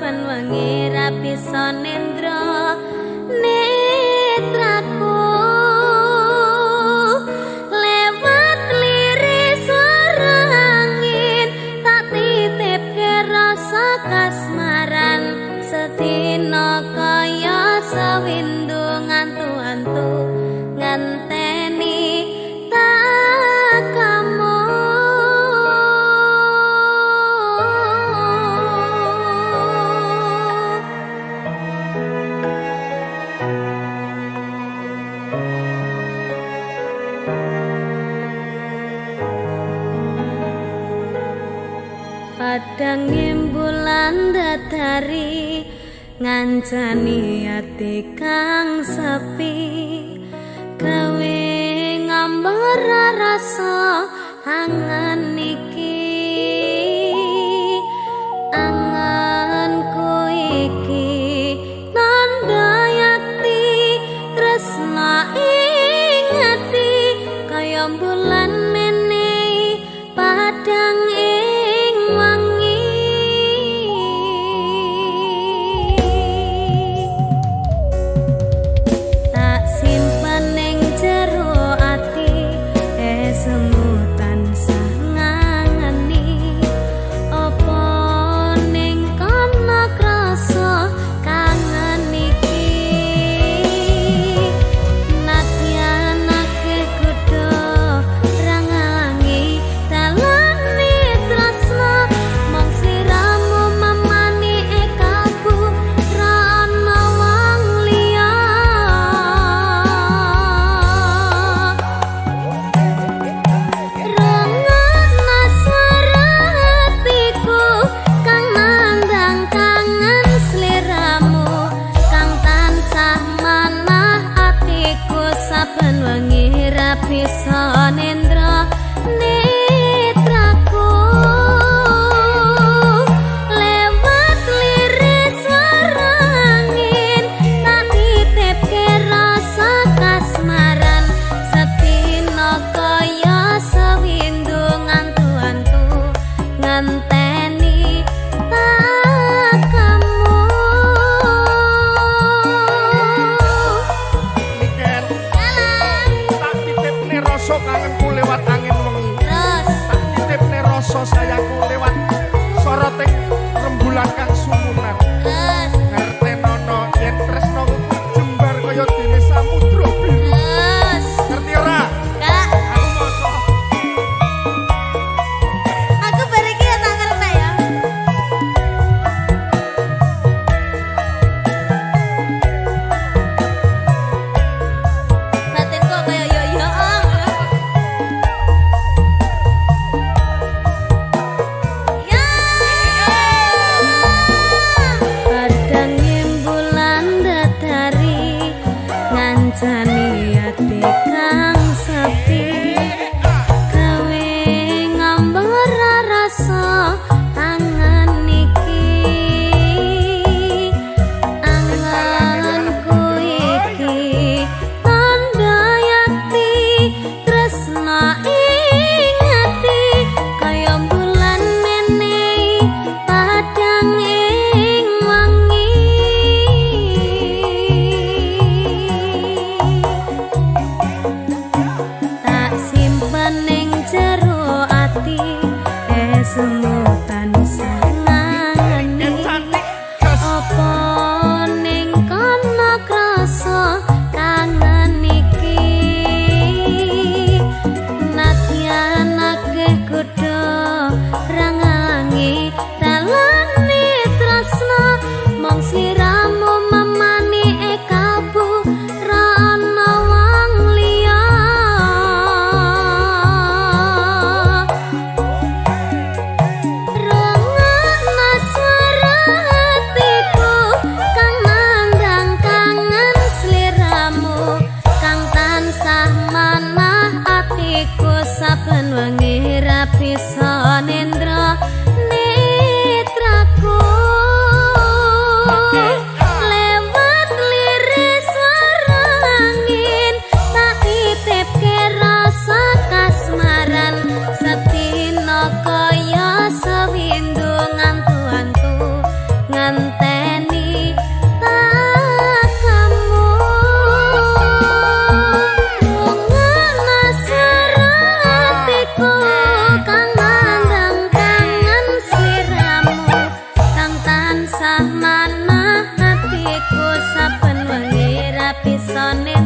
Saben wengi ra bisa nendra netraku lewat liris suara angin tak titipke rasa kasmaran sedina kaya sewindu ngantu-antu ngenteni takamu. Padang bulan datari ngancani ati kang sepi gawe ngambar rasa angen iki angenku iki tandha yakti tresna ing ati kaya bulan menehi padang ing wangi. Tak simpen ning jero ati esemu tansah ngangeni apa ning kono krasa kangen iki nadyan akeh godha ra ngalangi dalane tresna mung sliramu memani kalbu ra ana wong liya. Rungokno swara atiku kang nandang kangen sliramu kang tansah manah atiku saben wengi ra bisa nendra netraku lewat liris suara angin tak titipke rasa kasmaran sedina kaya sewindu ngantu-antu ngenteni takamu. Niken, tak titipne rasa kangenku lewat angin wengi. Terus Tak titipne rasa sayangku lewat soroting rembulan kang sumunar. Terus Ngertenono yen tresnaku jembar kaya dene samudra biru. Terus Ngerti ora? Kak, Aku maca. Aku bar iki ya tak ngerti ya. Batin kok kaya yo yo. Ya. Padang bulan datari ngancani ati kang sepi gawe ngambar rasa angen iki angenku iki tandha yakti tresna ing ati kaya bulan menehi padang ing wangi. Tak simpen ning jero ati esemu tansah ngangeni Niken cantik. Gas. apa ning kono krasa kangen iki nadyan akeh godha ra ngalangi dalane tresna mung sliramu memani kalbu ra ana wong liya. Rungokno swara atiku kang nandang kangen sliramu. Rasane